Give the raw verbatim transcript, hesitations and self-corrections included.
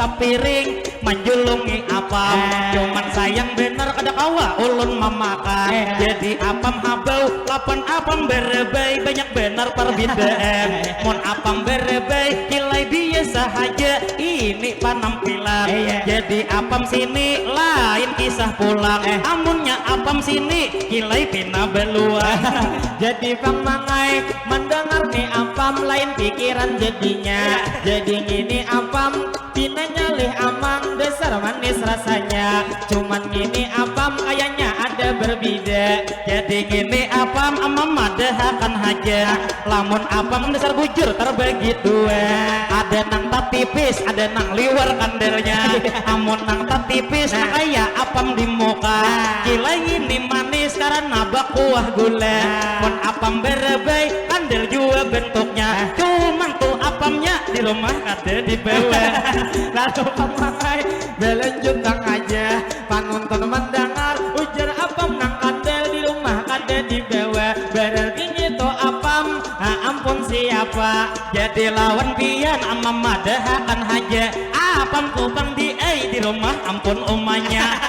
tapiring manjulungi apam. Cuman sayang benar kada kawa ulun mamakan. Jadi apam habau lapan apam berebai, banyak benar perbedaan. Mun apam berebai kilai biasa haja, ini panampilan. Jadi apam sini lain kisah pulang. Amunnya apam sini kilai pina beluang. Jadi pamangai mandangar ni apam lain pikiran jadinya. Jadi ngini apam pina nyalih amang dasar manis rasanya. Cuman ngini apam kayaknya ada berbeda. Jadi ngini apam amam madahakan haja. Lamun apam dasar bujur terbagi dua. Ada nang tatipis, ada nang liwar kandelnya. Amun nang tatipis nah kaya apam di muka. Kilai ngini manis karena bakuah gula. Mun apam berebai kandel jua bentuknya. Cuman tuh apamnya di rumah kada dibawa. Lalu pamangai belanjutang aja. Panuntun mendengar ujar apam nang kandel di rumah kada dibawa. Berarti ngitu apam ha, ampun siapa. Jadi lawan pian amam madahakan haja. Apam kupang di ai di rumah ampun umanya.